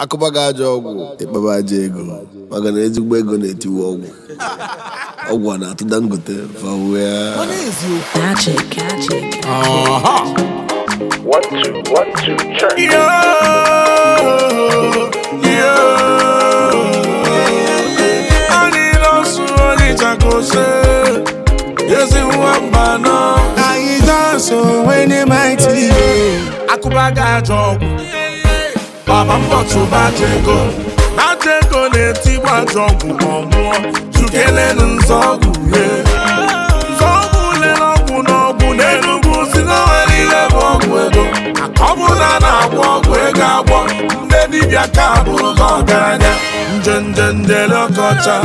Akụba gị ajọ ọgwụ, ịkpaba ajọ ego, maka na ezigbo ego na-etiwe ọgwụ. Ọgwụ a na-atụ Dangote fawee. Magic, magic. 1 2 1 2 check. Yo, yo. Anyị nọsụ onye chakose. Yezi nwamba nọ. Anyị dance when the mighty. Akụba gị ajọ ọgwụ. Baba mbọ tụba ajọ ego. Ajọ ego na-etigbu ajọ ọgwụ ma ọ nwụọ. Chukelenu nzọọgwụ ye. Nzọọgwụ lere ọgwụ n'ọgwụ n'Enugwu si na o nwere ihe bụ ọgwụ ego. Ọ bụ na a na-agwọ ọgwụ ego agwọ, ndị dibịa ka bụrụ gị ọgaranya. Nje nje njele ọkọcha,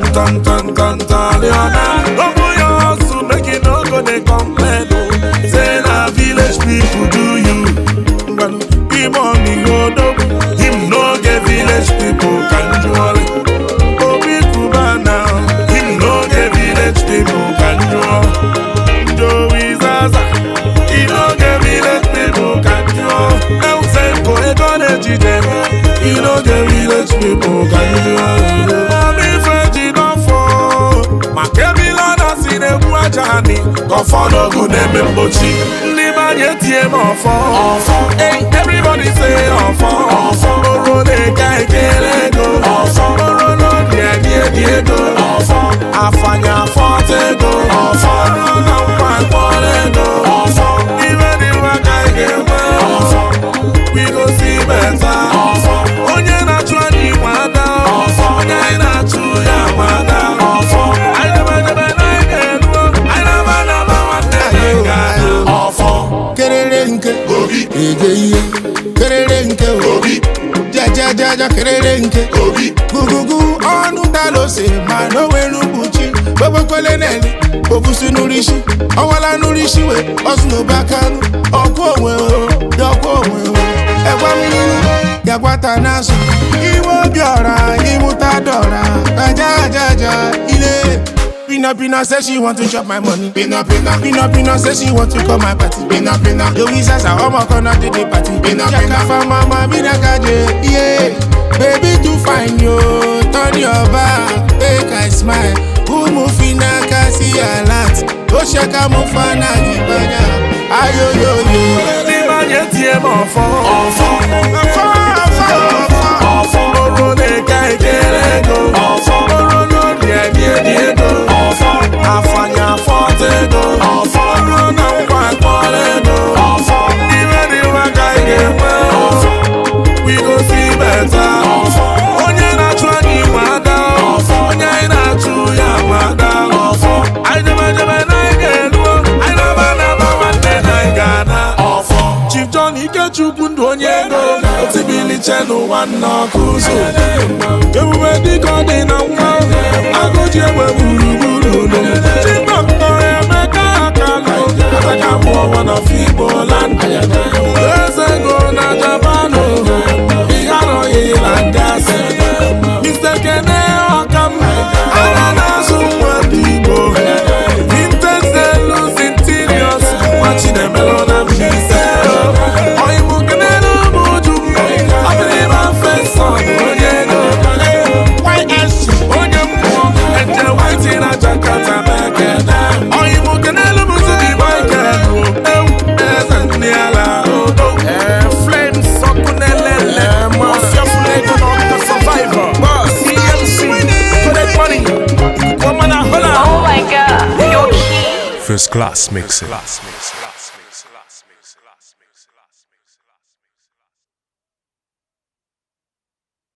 nta nta nta nta rịọna. Open your hustle, make you no go dey complain o. Say na village people do you. Ngwanu, ime ọmịiko odogwu, him no get village people ka njụọrị. Obi Cubana, him no get village people ka njụọ. Joey Zaza, he no get village people ka njụọ. Elsenko ego na-ejide, he no get village people ka njụọ. Obi Feji n'ọfọ, maka ebile ọ na-asị na-egwu aja anị, ka ọfọ n'ogu na-eme mgbochi. Ndị be anyị etie m ọfọ. Ọfọ. Hey, everybody say ọfọ. Ọfọ. Oro na-eke ekele ego. Ọfọ. Oro n'obi edi edi ego. Ọfọ. Afanya afọta ego. Ọfọ. Oro na nkwa mkpọrọ ego. Ọfọ. Iwe dị mma ka anyị ga-enwe. Ọfọ. We go see better. Ọfọ. Onye na-achụ anyị nwe ada. Ọfọ. Onye anyị na-achụ ya nwe ada. Ọfọ. Anyị debe debe na anyị ga-eruo. Anyị na-aba na-aba nwanne anyị ga-ada. Ọfọ. Kerere nke Obi. ege ihe. Kerere nke Obi. jajajaja kerere nke Obi. gugugu ọnụ dalose ma na o nwere mkpuchi gbogbekele neli obusi n'urisi ọwala n'urisi we ọsụ n'ụbakanu ọkụ onwe o yọkwa onwe o ẹgwa mmiri yagwata n'azụ iwe obi ọra ịmụta dọra aja aja aja ile. Pina Pina say she want to chop my money. Pina Pina Pina Pina say she want to come my party. Pina Pina Joey Zaza ọmọ kan náà dé the party. Pina Pina Jaka mama mina kaje. Yeah, baby too fine yo, turn your back, make I smile. Umufina kasi alert, oshaka mufana jibanya. Ayo yo yo. Ndị be anyị etie m ọfọ. Ọfọ. Ọfọ ọfọ ọfọ. Ọfọ. Oro na-eke ekele ego. Ọfọ. Oro n'obi edi edi ego. Ọfọ. Afanya afọta ego. Ọfọ. Oro na nkwa mkpọrọ ego. Ọfọ. Iwe dị mma ka anyị ga-enwe. Ọfọ. We go see better. Ọfọ. Onye na-achụ anyị nwe ada. Ọfọ. Onye anyị na-achụ ya nwe ada. Ọfọ. Anyị debe debe na anyị ga-eruo. Anyị na-aba na-aba nwanne na anyị ga-ana. Ọfọ. Chief John Ikechukwu ndụ onye ego otibiliche n'ụwa nna ọkụ ụzọ ebube dịka ọ dị na nwa agụji egbe gburugburu nụ Chibok Emeka Akalụ ataka mụọ one of Igbo land eze ego na Japanụ ihe arọghị na gasị Mr. Kene Ọkam anya na-azụ nwa ndị Igbo Vintage Deluxe Interiors nwa Chinemelu na Mbaise Oyibo kenelu m uju Ọbịrịba fesa onye ego YSC onye mmụọ Eje White na Jakarta mekene Oyibo kenelu m Zubi Michael Ewu eze ndị ala odo Flames ọkụ na-elele Ọfịafụlego na ọkụ survivor CMC Connect Money Woman Ahola. Oh my God, you're key. First class mixing.